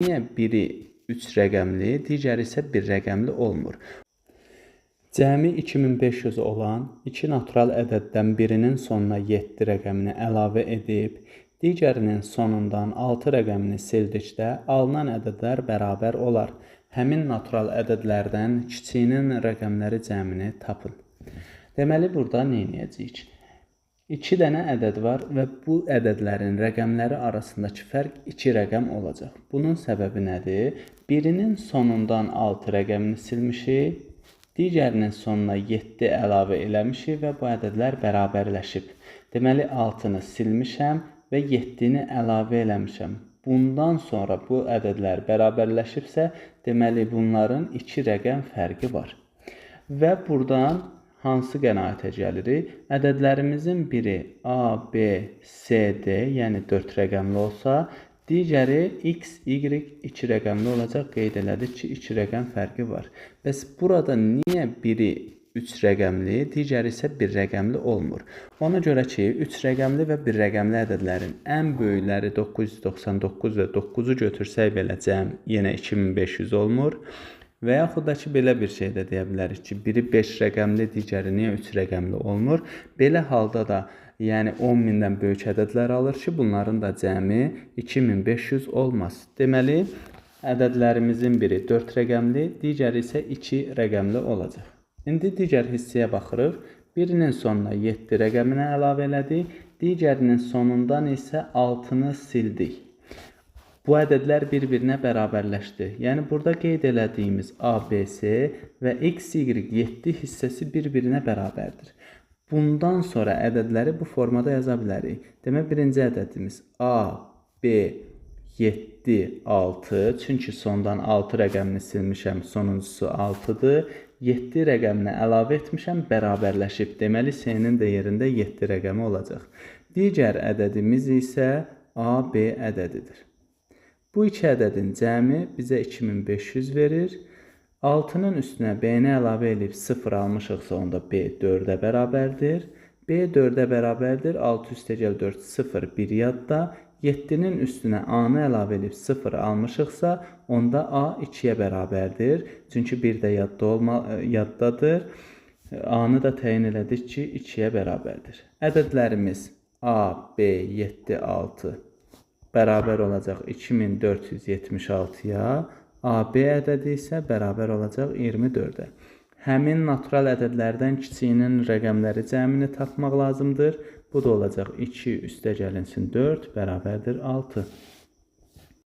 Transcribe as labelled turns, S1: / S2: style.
S1: Niyə biri 3 rəqəmli, digəri isə 1 rəqəmli olmur? Cəmi 2500 olan iki natural ədəddən birinin sonuna 7 rəqəmini əlavə edib, digərinin sonundan 6 rəqəmini sildikdə alınan ədədlər bərabər olar. Həmin natural ədədlərdən kiçiyinin rəqəmləri cəmini tapın. Deməli, burada nə edəcəyik? 2 dənə ədəd var və bu ədədlərin rəqəmləri arasındakı fərq 2 rəqəm olacaq. Bunun səbəbi nədir? Birinin sonundan 6 rəqəmini silmişik, digərinin sonuna 7 əlavə eləmişik və bu ədədlər bərabərləşib. Deməli, 6-nı silmişəm və 7-ni əlavə eləmişəm. Bundan sonra bu ədədlər bərabərləşibsə, deməli, bunların 2 rəqəm fərqi var. Və buradan hansı qənaətə gəlirik? Ədədlərimizin biri A, B, C, D, yəni 4 rəqəmli olsa, digəri X, Y 2 rəqəmli olacaq. Qeyd elədik ki, 2 rəqəm fərqi var. Bəs burada niyə biri 3 rəqəmli, digəri isə 1 rəqəmli olmur? Ona görə ki, 3 rəqəmli və 1 rəqəmli ədədlərin ən böyükləri 999 və 9-u götürsək belə cəm yenə 2500 olmur. Və yaxud da ki, belə bir şey də deyə bilərik ki, biri 5 rəqəmli, digəri niyə 3 rəqəmli olmur? Belə halda da, yəni 10.000-dən böyük ədədlər alır ki, bunların da cəmi 2500 olmaz. Deməli, ədədlərimizin biri 4 rəqəmli, digəri isə 2 rəqəmli olacaq. İndi digər hissəyə baxırıq. Birinin sonuna 7 rəqəmini əlavə elədik, digərinin sonundan isə 6-nı sildik. Bu ədədlər bir-birinə bərabərləşdi. Yəni, burada qeyd elədiyimiz A, B, C və X, Y 7 hissəsi bir-birinə bərabərdir. Bundan sonra ədədləri bu formada yaza bilərik. Demək, birinci ədədimiz A, B, 7, 6. Çünki sondan 6 rəqəmini silmişəm, sonuncusu 6-dır. 7 rəqəmini əlavə etmişəm, bərabərləşib. Deməli, C-nin də yerində 7 rəqəmi olacaq. Digər ədədimiz isə A, B ədədidir. Bu iki ədədin cəmi bizə 2500 verir. 6-nın üstünə B-ni əlavə edib 0 almışıqsa, onda B 4-ə bərabərdir. B 4-ə bərabərdir. 6 üstəgəl 4, 0, 1 yadda. 7-nin üstünə A-nı əlavə edib 0 almışıqsa, onda A 2-yə bərabərdir. Çünki 1 də yaddadır. A-nı da təyin elədik ki, 2-yə bərabərdir. Ədədlərimiz A, B, 7, 6 bərabər olacaq 2476-ya, AB ədədi isə bərabər olacaq 24-ə. Həmin natural ədədlərdən kiçiyinin rəqəmləri cəmini tapmaq lazımdır. Bu da olacaq 2 üstə gəlinsin 4 bərabərdir 6.